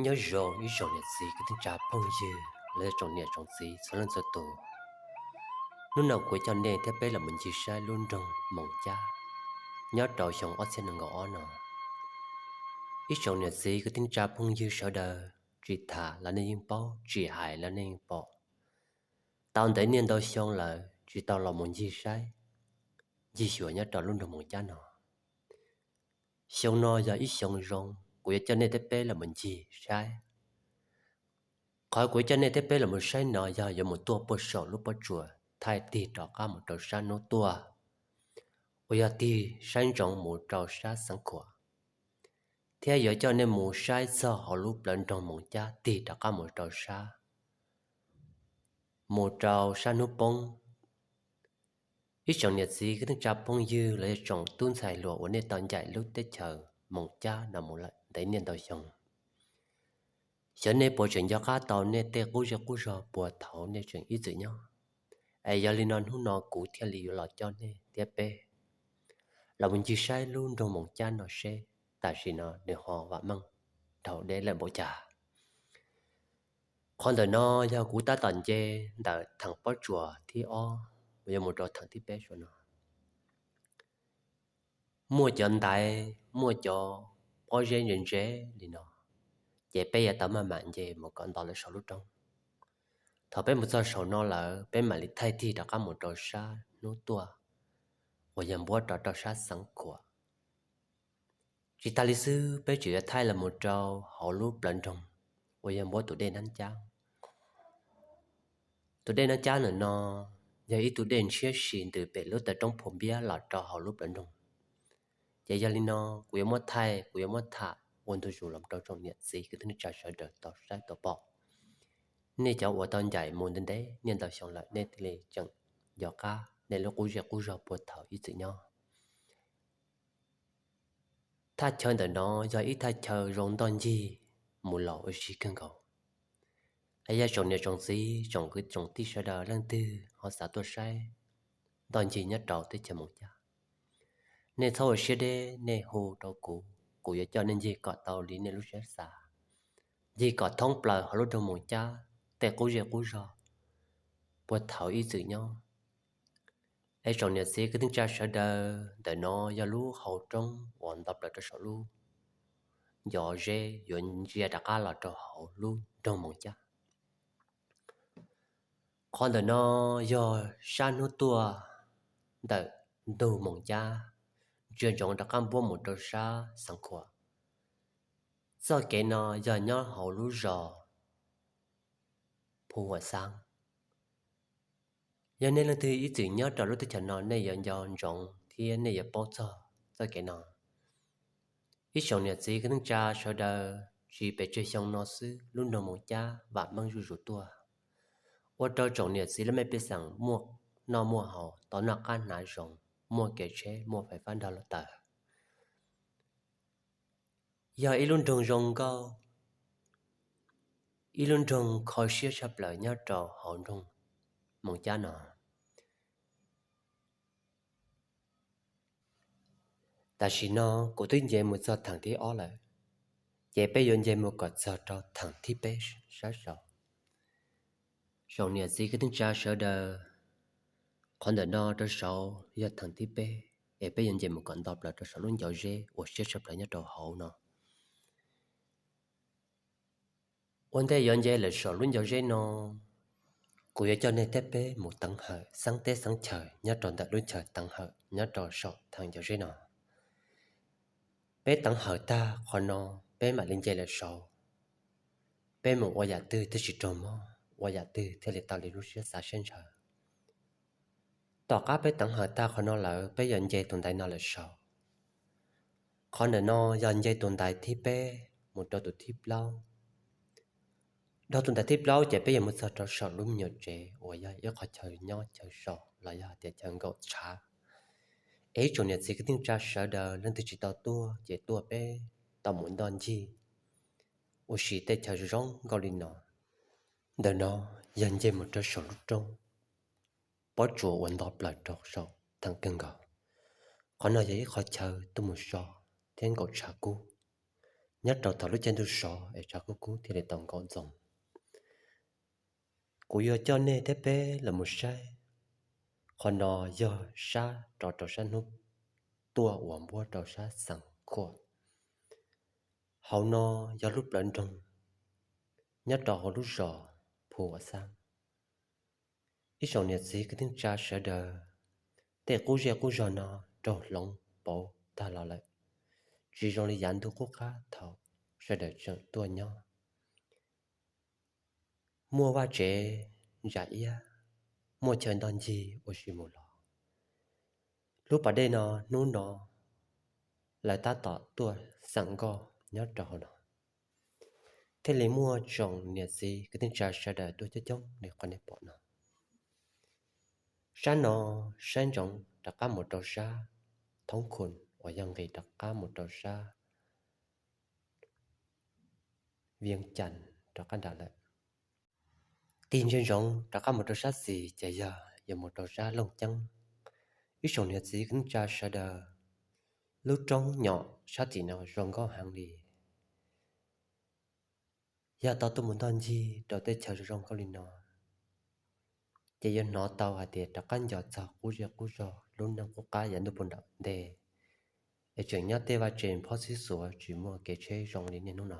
Nyob zoo ib tsoom niam txiv kwv tij neej tsa phooj ywg los yog tsoom niam tsoom txiv txhua leej txhua tus. Hnub no kuv coj nej thiab peb los mus ncig saib lub nroog Moos Cab nyob rau xyoo ob txhiab nees nkaum ob no. Ib tsoom niam txiv kwv tij neej tsa phooj ywg sawv daws, tsis tham los nej yeej paub, tsis hais los nej yeej pom. Tau ntev niaj ntau xyoo lawm tsis tau los mus ncig saib, ncig xyuas nyob rau lub nroog Moos Cab no. Xyoo no yog ib xyoo zoo, kuv yuav coj nej thiab peb los mus ncig saib. Qhov kuv yuav coj nej thiab peb los mus saib no yog yuav mus tuaj puag saum lub pob tsuas thaij tig rov qab mus rau sab hnub tuaj, uas yog tig saib ntsoov mus rau sab Xeev Khuam, thiab yuav coj nej mus saib txog hauv lub plawv nroog Moos Cab tig rov qab mus rau sab, mus rau sab hnub poob. Ib tsoom niam txiv kwv tij neej tsa phooj ywg los yog tsoom tub ntxhais hluas uas nej tau ncaim lub teb chaws Moos Cab no mus lawm ntev niaj ntau xyoo, xyov nej puas tseem nco qab tau nej tej qub zej qub zog puag thaum nej tseem ib txwm nyob. Es yog li no hnub no kuv thiaj li yuav los coj nej thiab peb los mus ncig saib lub nroog Moos Cab no seb tam sim no nws ho vam meej dhau deb lawm npaum cas. Qhov ntawm no yog kuv tab tom nce ntawm theem pob tsuas thib ob uas yuav mus rau theem thib peb saum no. Muaj cov ntaiv, muaj cov pob zeb ntse ntse li no, ces peb yuav tau maj mam nce mus kom nto lawm saum lub roob. Thaum peb mus txog saum no lawm peb mam li thaij tig rov qab mus rau sab hnub tuaj, uas yog npuab rov rau sab Xeev Khuam. Tsis tas li xwb peb tseem yuav thaij los mus rau hauv lub plawv nroog uas yog npuab tus dej Nab Cab. Tus dej Nab Cab ntawm no yog ib tug dej ntshiab si ntws pem lub taw roob Phu Npiab los rau hauv lub plawv nroog. Ces yog li no kuv yuav muab thaij, kuv yuav muab tham ua ntu zus los rau tsoom niam txiv kwv tij neej tsa sawv daws tau saib tau pom. Nej cov uas tau ncaim mus ntev ntev niaj ntau xyoo lawm nej thiaj li tseem nco qab nej lub qub zej qub zog puag thaum ib txwm nyob. Thaj chaw ntawm no yog ib thaj chaw zoo ntoj ncig mus los ua si kawg nkaus. Es yog tsoom niam tsoom txiv tsoom kwv tsoom tij sawv daws leej twg ho xav tuaj saib ntoj ncig nyob rau teb chaws Moos Cab, nej txhob ua siab deb, nej hu rau kuv, kuv yuav coj nej ncig kom tau li nej lub siab xav. Ncig kom thoob plaws hauv lub nroog Moos Cab tej qub zej qub zog puag thaum ib txwm nyob. Es tsoom niam txiv kwv tij neej tsa sawv daws, ntawm no yog lub hauv roob uas nto plaws rau saum lub ncov zeb yuav ntsia rov qab los rau hauv lub nroog Moos Cab. Qhov ntawm no yog sab hnub tuaj ntawm ntug Moos Cab, ntsia ntsoov rov qab npuab mus rau sab Xeev Khuam. Txoj kev no yog nyob hauv lub zos Phu Huam Xab. Yog nej leej twg ib txwm nyob rau lub teb chaws no nej yuav nco ntsoov thiab nej yuav paub txog txoj kev no. Ib tsoom niam txiv kwv tij neej tsa sawv daws, tsis pes tsawg xyoo no xwb lub nroog Moos Cab vam meej zuj zus tuaj, ua rau tsoom niam txiv lub mej pej xeem muaj noj muaj haus, tau noj qab hnav zoo, muaj kev tsheb, muaj fais fab nrog luag tawm. Yog ib lub nroog zoo nkauj, ib lub nroog kho siab tshaj plaws nyob rau hauv nroog Moos Cab no. Tam sim no kuv twb nce mus txog theem thib ob lawm, ces peb yuav nce mus kom txog rau theem thib peb sab saud. Tsoom niam txiv kwv tij neej tsa sawv daws, qhov ntawm no rau saud yog theem thib peb, es peb yuav nce mus kom nto plaws rau saum lub ncov zeb uas siab tshaj plaws nyob rau hauv no. Ua ntej yuav nce lawm saum lub ncov zeb no, kuv yuav coj nej thiab peb mus teev hawm xeeb teb xeeb chaw nyob rau ntawm lub chaw teev hawm nyob rau saum theem ncov zeb no. Peb teev hawm tag qhov no, peb mam li nce lawm saud. Peb mus ua yam twg thiaj tsis raug mob, ua yam twg thiaj li tau li lub siab xav siab ntshaw. Tom qab peb teev hawm tag qhov no lawm, peb yuav nce tus ntaiv no lawm saud. Qhov ntawm no yog nce tus ntaiv thib peb mus rau tus thib plaub. Dhau tus ntaiv thib plaub ces peb yuav mus txog rau saum lub me nyuam tsev uas yog ib qhov chaw nyob chaw so los yog hais tias chaw nkaum tshav. Es ib tsoom niam txiv kwv tij neej tsa sawv daws, leej twg tsis tau tuaj ces tuaj peb tau mus ntoj ncig ua si tej chaw zoo nkauj li no. Ntawm no yog nce mus rau saum lub roob, pob tsuas uas nto plaws rau saum theem kawg nkaus. Qhov no yog ib qhov chaw tuaj mus so thiab nkaum tshav kub. nyob rau thaum lub caij ntuj sov es tshav kub kub thiaj li tau nkaum ntxoov. Kuv yuav coj nej thiab peb los mus saib. Qhov no yog sab rov rau sab hnub tuaj uas npuab rau sab Xeev Khuam. Hauv no yog lub plawv nroog nyob rau hauv lub zos Phu Ua Xab. Ib tsoom niam txiv kwv tij neej tsa sawv daws, tej qub zej qub zog no raug hloov pauv tag los lawm, tsis zoo li yav ntuj qub qab thaum sawv daws tseem tuaj nyob. Muaj vaj tsev ntsa iab, muaj chaw ntog ncig ua si mus los. Lub pas dej no hnub no lawv tab tom tuaj xeem nkoj nyob rau hauv no, thiaj li muaj tsoom niam txiv kwv tij neej tsa sawv daws tuaj coob coob li qhov nej pom no. Sab no saib ntsoov rov qab mus rau sab Thoob Khun uas yog nqis rov qab mus rau sab Vias Cas rov qab nram lawm. Tig ntsia ntsoov rov qab mus rau sab xis ces yog yuav mus rau sab Looj Ceeb. Ib tsoom niam txiv kwv tij neej tsa sawv daws, lub roob nyom sab tim no zoo nkauj heev li. Yog tau tuaj mus ntog ncig rau tej chaw zoo zoo nkauj li no, ces yuav hnov tau hais tias rov qab nco txog qub zej qub zog lub neej qub qab yav ntuj puag nram ntej, es tseem nyob tej vaj tse phob xib xuav tsis muaj kev tsheb zoo li niaj hnub no.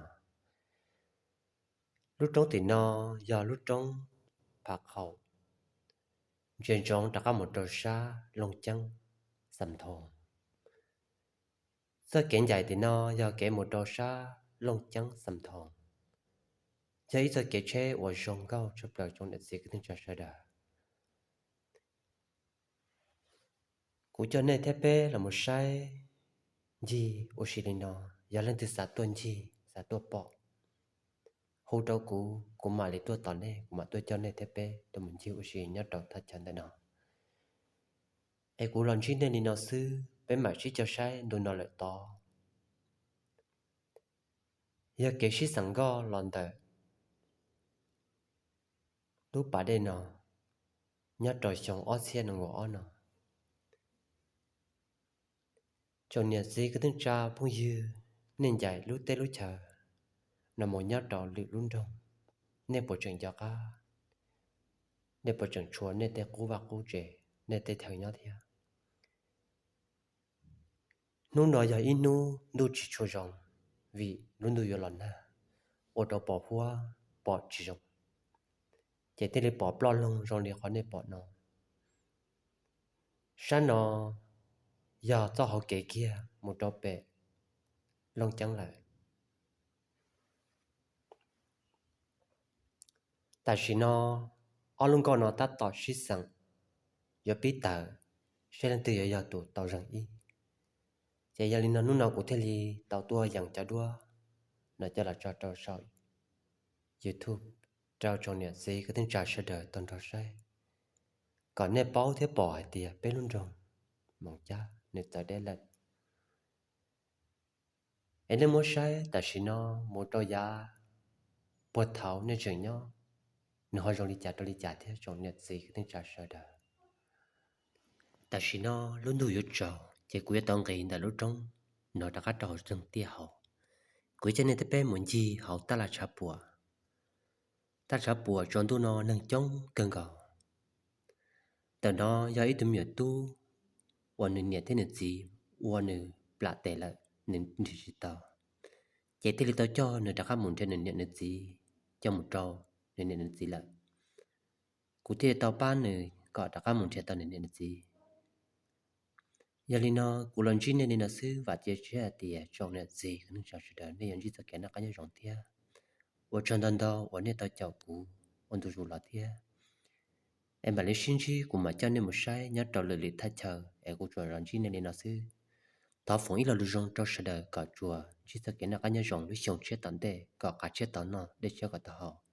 Lub roob tim no yog lub roob Phav Qhaum, ntsia ntsoov rov qab mus rau sab Looj Ceeb, Xam Thoo. Txoj kev ncaim tim no yog kev mus rau sab Looj Ceeb, Xam Thoo, yog ib txoj kev tsheb uas zoo nkauj tshaj plaws tsoom niam txiv kwv tij neej tsa sawv daws. Kuv coj nej thiab peb los mus saib ncig ua si li no, yog leej twg xav tuaj ncig xav tuaj pom, hu rau kuv, kuv mam li tuaj tos nej, kuv mam tuaj coj nej thiab peb tuaj mus ncig ua si nyob rau thaj chaw ntawm no. Es kuv los ntsib nej li no xwb, peb mam sib cog saib ntu no lawm tod. Yog kev sib xeem nkoj los ntawm lub pas dej no nyob rau xyoo ob txhiab nees nkaum ob no. Tsoom niam txiv kwv tij neej tsa phooj ywg, nej ncaim lub teb lub chaw no mus nyob rau lwm lub nroog, nej puas tseem nco qab? Nej puas tseem tshuav nej tej qub vaj qub tsev, nej tej chaw nyob thiab? Hnub no yog ib hnub ntuj tsis tshua zoo, vim lub ntuj yuav los nag, ua rau pos huab pom tsis zoo, ces thiaj li pom ploj loog zoo li qhov nej pom no. Sab no yog txoj hauv kev kiag mus rau pem Looj Ceeb lawm. Tam sim no ob lub nkoj no tab tom sib xeem, yuav pib tawm, saib leej twg yuav yog tus tau zeeg ib. Ces yog li no hnub no kuv thiaj li tau tuaj yees cov duab no coj los tso rau saum YouTube rau tsoom niam txiv kwv tij neej tsa sawv daws tau nrog saib, kom nej paub thiab pom hais tias peb lub nroog Moos Cab nws txawv deb lawm. Es nej muab saib tam sim no mus rau yav puag thaum nej tseem nyob, nws ho zoo li cas rau li cas thiab tsoom niam txiv kwv tij neej tsa sawv daws. Tam sim no lub ntuj yuav tsaus ces kuv yuav tau nqis ntawm lub roob no rov qab rau hauv tseeg tiaj hauv. Kuv coj nej thiab peb mus ncig hauv taj laj tshav puam. Taj tshav puam tsaus ntuj no neeg coob kawg nkaus. Ntawm no yog ib tug me nyuam tub uas nws niam thiab nws txiv ua nws plam tes lawm, nws nrhiav tsis tau, ces thiaj li tau coj nws rov qab mus nrhiav nws niam nws txiv, coj mus rau nws niam nws txiv lawm. Kuv thiaj li tau pab nws kom rov qab mus nrhiav tau nws niam nws txiv. Yog li no kuv los ntsib nej li no xwb, vam thiab cia siab hais tias tsoom niam txiv kwv tij neej tsa sawv daws nej yuav ntsib txoj kev noj qab nyob zoo thiab. Ua tsaug ntau ntau uas nej tau caum kuv ua ntu zus los thiab. Es mam li sib ntsib kuv mam coj nej mus saib nyob rau lwm lwm thaj chaw, es kuv tsuas los ntsib nej li no xwb. Thov foom ib lo lus zoo rau sawv daws kom tsuas ntsib txoj kev noj qab nyob zoo lub xyoo tshiab tom ntej, kom qav tshiab tau noj dej tshiab kom tau haus.